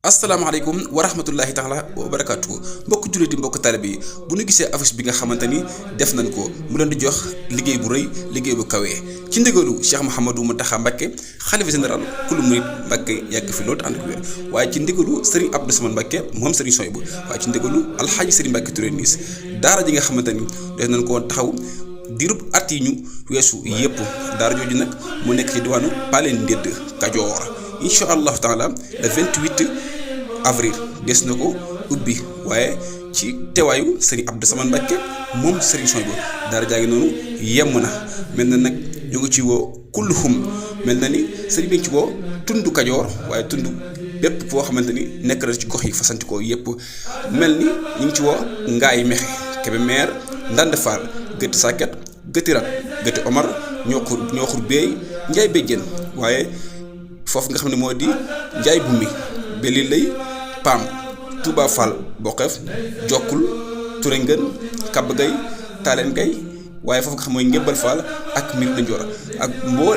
asalaamaaleykum wa rahmatullahi taala wa barakaatu mbokk jullit yi mbokk taalibe yi bu ñu gisee affiche bi nga xamante ni def nañ ko mu leen di jox liggéey bu rëy liggéey bu kawee ci ndigalu Cheikh Mouhamadou Mountakha Mbacké xalifa général kulu murid Mbacké yàgg fi loolu te ànd ko wér waaye ci ndigalu Serigne Abdou Samane Mbacké moom Serigne Souhaïbou waaye ci ndigalu Alxaaji Serigne Mbacké Touré Niis daara ji nga xamante ni def nañ ko taxaw diirub at yi ñu weesu yëpp daara jooju nag mu nekk ci diwaanu Paleen Ndédd Kajoor incha allahu taala le 28 avril des na ko ubbi waaye ci teewaayu Serigne Abdou Samane Mbacké moom Serigne Souhaïbou daara jaa ngi noonu yemm na mel na nag ñu ngi ci woo kulluhum mel na ni Serigne bi ci woo tund Kajoor waaye tund bépp boo xamante ni nekk na ci gox yi fasantikoo yëpp mel ni ñu ngi ci woo Ngaay Mexe Kébémer Ndande Fall Gëtt Sàkket Gëtti Rat Gëtti Omar ñooxur beey Njaay Béjjén waaye foofu nga xam ne moo di Njaay Bumi Beli Lay Pam Touba Fall Boqeef Jokkul Touré Ngën Kab Gay Taaleen Gay waaye foofu nga xam mooy Ngébbal Fall ak Mirina Njoor ak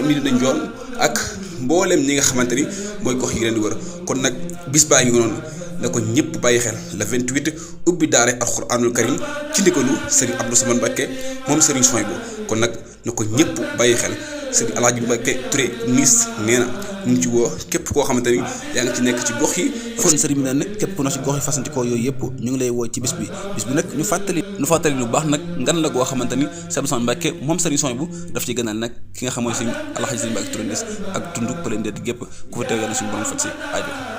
Mirina Njoon ak mboolem ñi nga xamante ni mooy gox yi leen di wër kon nag bis baa ngi noonu na ko ñëpp bàyyi xel le 28 ubbi daare alxuraanul karim ci ndigalu Serigne Abdou Samane Mbacké moom Serigne Souhaïbou kon nag na ko ñëpp bàyyi xel Serigne Alaaji Mbacké Touré Niis nee na mu ngi ci woo képp koo xamante ni yaa ngi ci nekk ci gox yi. kon sëriñ bi nag képp ku ne ci gox yi fasantikoo yooyu yëpp ñu ngi lay woo ci bis bi nag ñu fàttali lu baax nag ngan la goo xamante ni Serigne Abdou Samane Mbacké moom Serigne Souhaïbou daf ci gënal nag ki nga xam mooy Serigne Alaaji Serigne Mbacké Touré Niis ak tund Paleen Ndédd gépp ku fa teew yàlla suñu borom fat si aajo